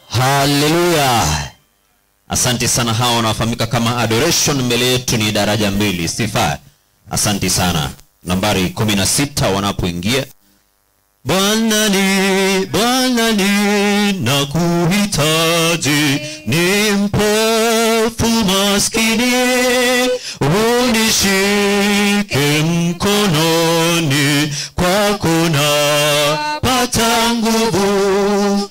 Haleluya. Asante sana. Hao wanafahamika kama Adoration. Mbele yetu ni daraja 2 sifa. Asante sana. Nambari 16 wanapoingia. Bwana ni, Bwana ni, nakuhitaji, ni mpofu maskini, unishike mkononi, kwako napata nguvu.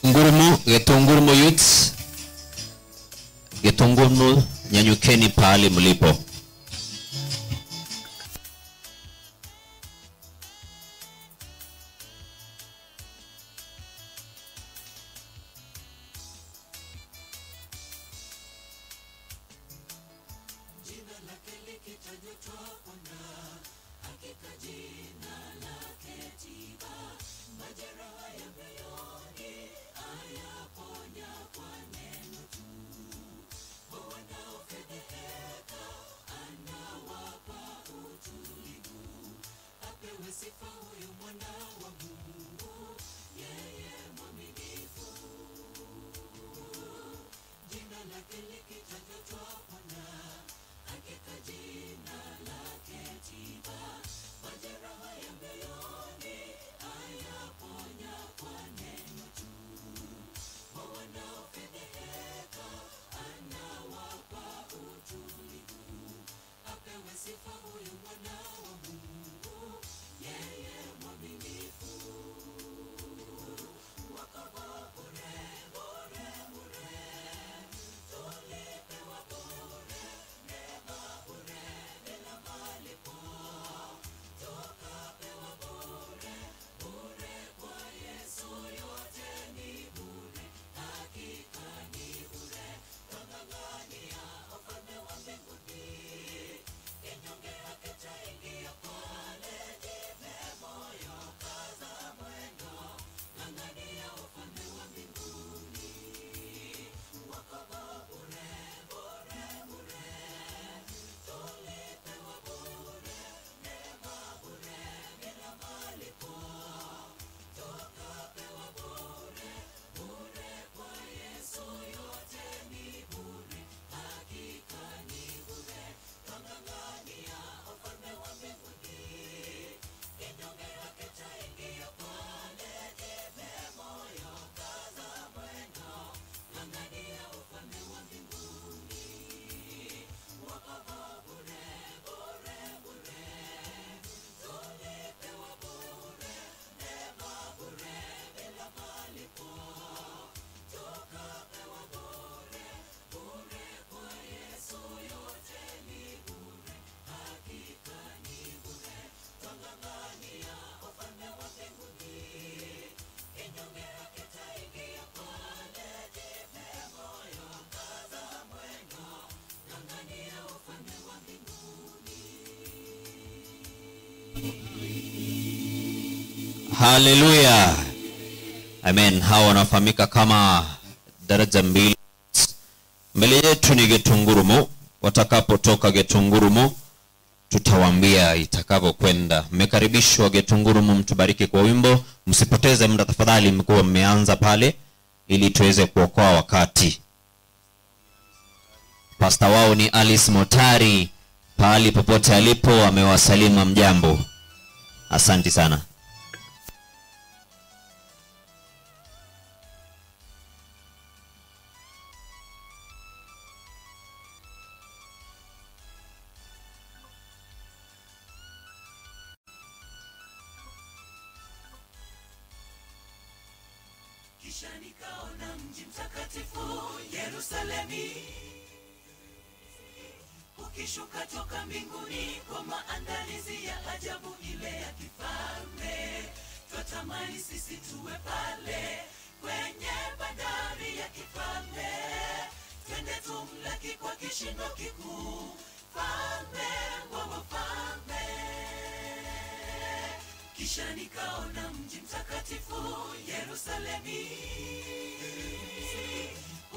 Ngurumo, Getungurumo youths, Getungurumo, nyanyukeni pahali mlipo. Sifa huyu mwana. Haleluya. Amen. Hawa wanafahamika kama daraja mbili. Mbele yetu ni Getungurumu. Watakapotoka Getungurumu tutawaambia itakavyokwenda. Mmekaribishwa Getungurumu, mtubariki kwa wimbo. Msipoteze muda tafadhali, mkuwa mmeanza pale ili tuweze kuokoa wakati. Pastor wao ni Alice Motari, pahali popote alipo amewasalimu mjambo. Asante sana. Kisha nikaona mji mtakatifu Yerusalemu ukishuka toka mbinguni kwa maandalizi ya ajabu ile ya kifalme. Twatamani sisi tuwe pale kwenye bandari ya kifalme, twende tumlaki kwa kishindo kikuu Mfalme wa wafalme. Kisha nikaona mji mtakatifu Yerusalemu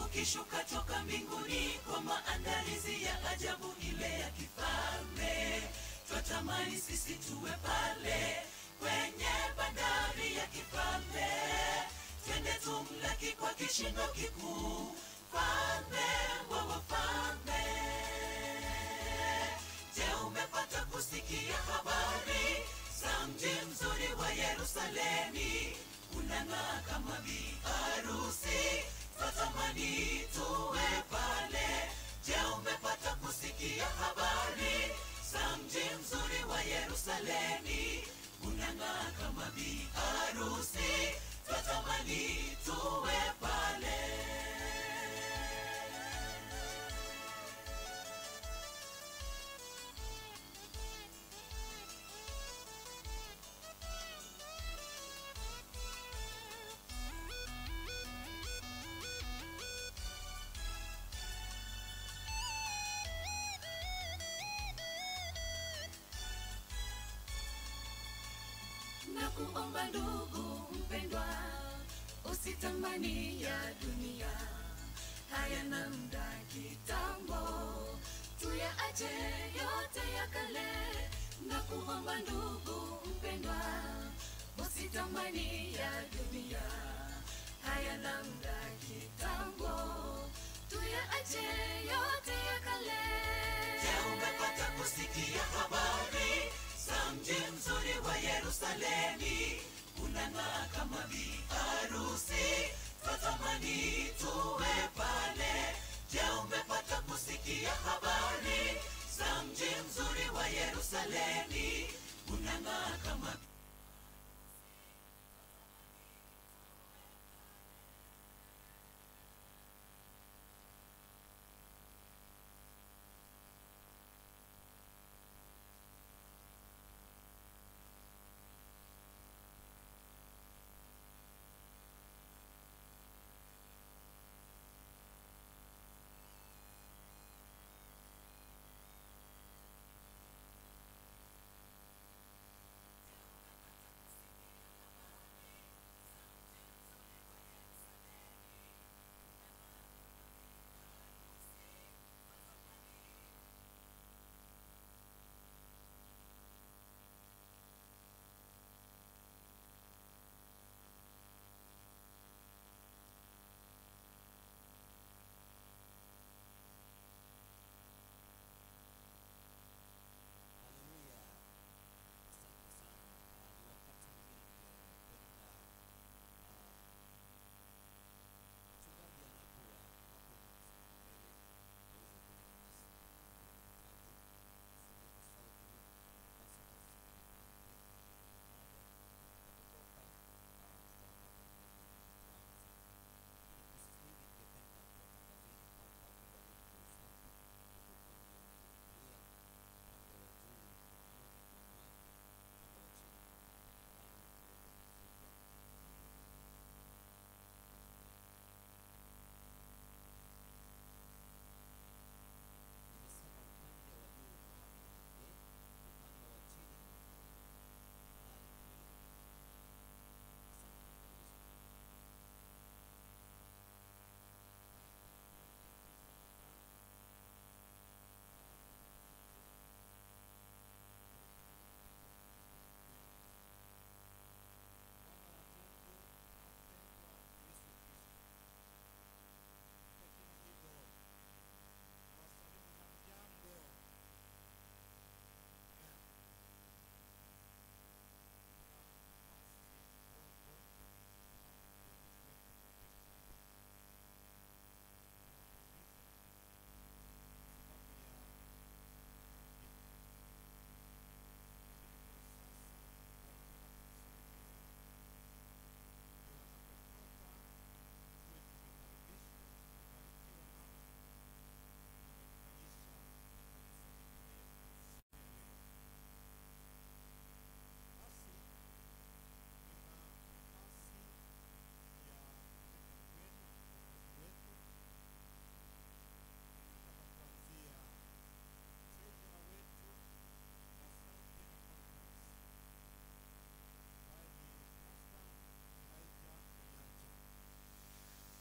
ukishuka toka mbinguni kwa maandalizi ya ajabu ile ya kifalme. Twatamani sisi tuwe pale kwenye bandari ya kifalme, twende tumlaki kwa kishindo kikuu Mfalme wa wafalme. Je, umepata kusikia habari za mji mzuri wa Yerusalemu? Unang'aa kama bi harusi, twatamani tuwe pale. Je, umepata kusikia habari za mji mzuri wa Yerusalemu? Unang'aa kama bi harusi, twatamani tuwe pale. Nakuomba ndugu mpendwa, usitamani ya dunia, hayana muda kitambo, tuyaache yote ya kale. Nakuomba ndugu mpendwa, usitamani ya dunia, hayana muda kitambo, tuyaache yote ya kale. Je, umepata kusikia habari za mji mzuri wa Yerusalemu? Unang'aa kama bi harusi, twatamani tuwe pale. Je, umepata kusikia habari za mji mzuri wa Yerusalemu? Unang'aa kama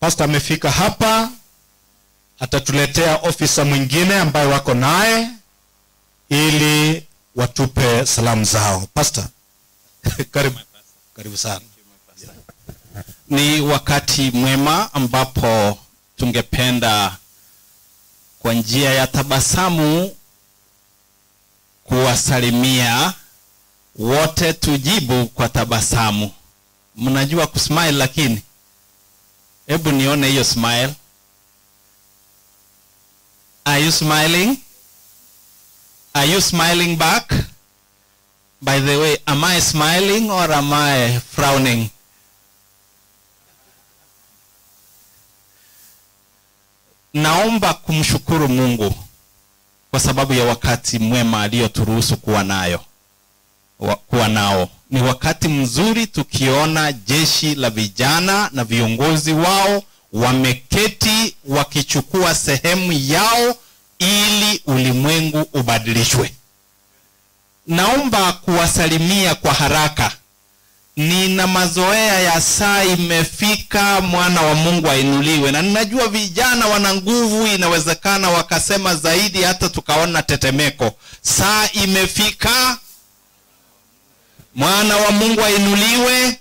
Pastor amefika hapa, atatuletea ofisa mwingine ambaye wako naye ili watupe salamu zao. Pastor, karibu. Karibu sana. Ni wakati mwema ambapo tungependa kwa njia ya tabasamu kuwasalimia wote, tujibu kwa tabasamu. Mnajua kusmile, lakini hebu nione hiyo smile. Are you smiling? Are you smiling back? By the way, am I smiling or am I frowning? Naomba kumshukuru Mungu kwa sababu ya wakati mwema aliyoturuhusu kuwa nayo. Kuwa nao. Ni wakati mzuri tukiona jeshi la vijana na viongozi wao wameketi wakichukua sehemu yao ili ulimwengu ubadilishwe. Naomba kuwasalimia kwa haraka. Nina mazoea ya saa imefika, mwana wa Mungu ainuliwe. Na ninajua vijana wana nguvu, inawezekana wakasema zaidi hata tukaona tetemeko. Saa imefika, mwana wa Mungu ainuliwe.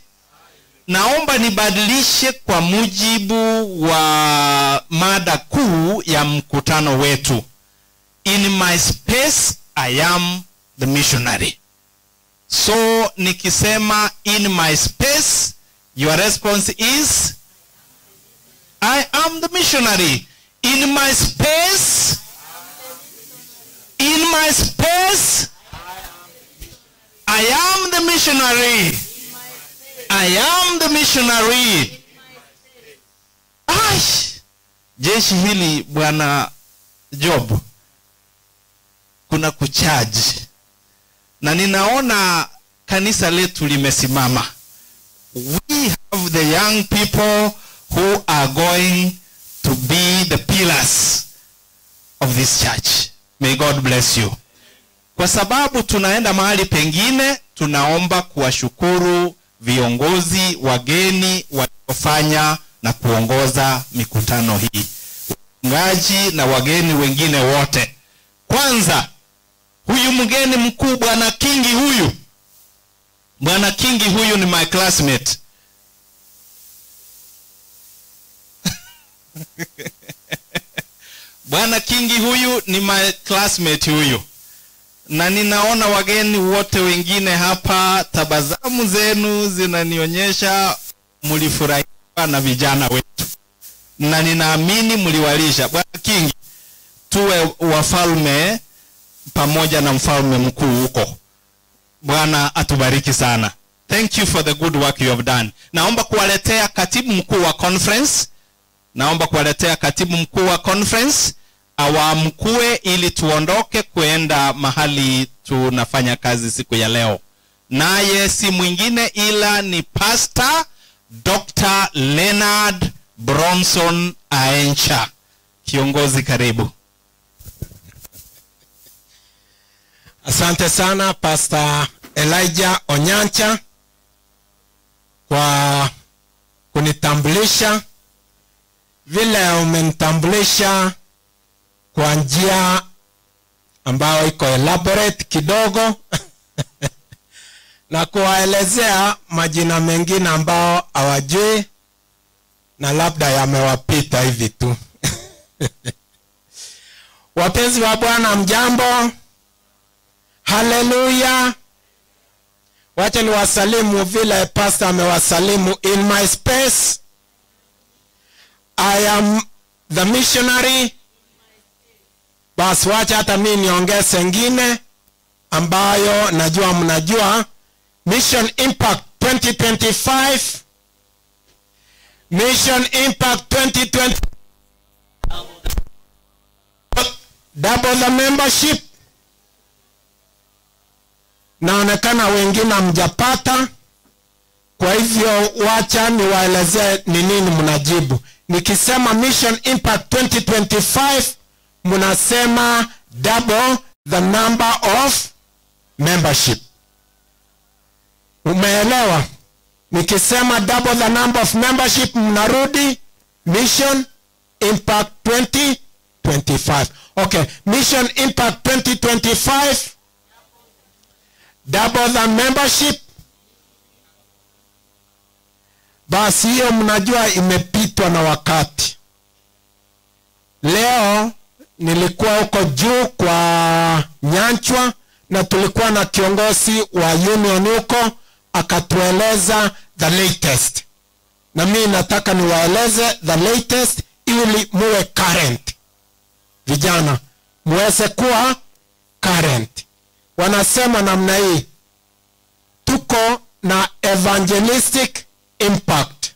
Naomba nibadilishe kwa mujibu wa mada kuu ya mkutano wetu. In my space, I am the missionary. So nikisema in my space, your response is I am the missionary. In my space, in my space, I am the missionary. I am the missionary. Ash, jeshi hili Bwana Job, kuna kucharge. Na ninaona kanisa letu limesimama. We have the young people who are going to be the pillars of this church. May God bless you. Kwa sababu tunaenda mahali pengine, tunaomba kuwashukuru viongozi wageni waliofanya na kuongoza mikutano hii, wachungaji na wageni wengine wote. Kwanza, huyu mgeni mkuu Bwana Kingi huyu. Bwana Kingi huyu ni my classmate. Bwana Kingi huyu ni my classmate huyu. Na ninaona wageni wote wengine hapa, tabasamu zenu zinanionyesha mlifurahia na vijana wetu. Na ninaamini mliwalisha. Bwana Kingi, tuwe wafalme pamoja na mfalme mkuu huko. Bwana atubariki sana. Thank you for the good work you have done. Naomba kuwaletea katibu mkuu wa conference. Naomba kuwaletea katibu mkuu wa conference awaamkue ili tuondoke kuenda mahali tunafanya kazi siku ya leo. Naye si mwingine ila ni Pastor Dr. Leonard Bronson Aencha. Kiongozi, karibu. Asante sana Pastor Elijah Onyancha kwa kunitambulisha. Vile umenitambulisha kwa njia ambayo iko elaborate kidogo na kuwaelezea majina mengine ambao hawajui na labda yamewapita hivi tu. Wapenzi wa Bwana, mjambo? Haleluya. Wacha niwasalimu vile pastor amewasalimu. In my space, I am the missionary. Basi wacha hata mimi niongeze ngine ambayo najua mnajua. Mission Impact 2025. Mission Impact 2020. Double the membership. Naonekana wengine hamjapata. Kwa hivyo wacha niwaelezee ni nini mnajibu. Nikisema Mission Impact 2025, mnasema double the number of membership. Umeelewa? Nikisema double the number of membership, mnarudi Mission Impact 2025. Okay, Mission Impact 2025, double the membership. Basi hiyo mnajua imepitwa na wakati. Leo nilikuwa huko juu kwa Nyanchwa na tulikuwa na kiongozi wa union huko, akatueleza the latest, na mimi nataka niwaeleze the latest ili muwe current. Vijana muweze kuwa current. Wanasema namna hii, tuko na evangelistic impact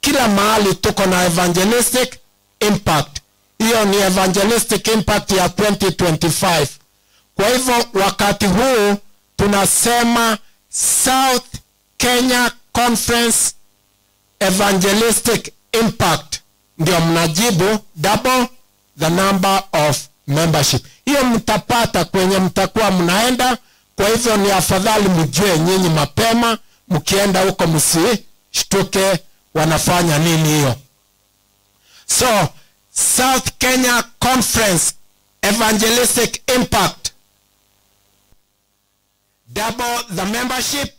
kila mahali, tuko na evangelistic impact. Hiyo ni evangelistic impact ya 2025. Kwa hivyo wakati huu tunasema South Kenya Conference Evangelistic Impact, ndio mnajibu double the number of membership. Hiyo mtapata kwenye mtakuwa mnaenda. Kwa hivyo ni afadhali mjue nyinyi mapema, mkienda huko msishtuke wanafanya nini hiyo. So South Kenya Conference Evangelistic Impact, double the membership.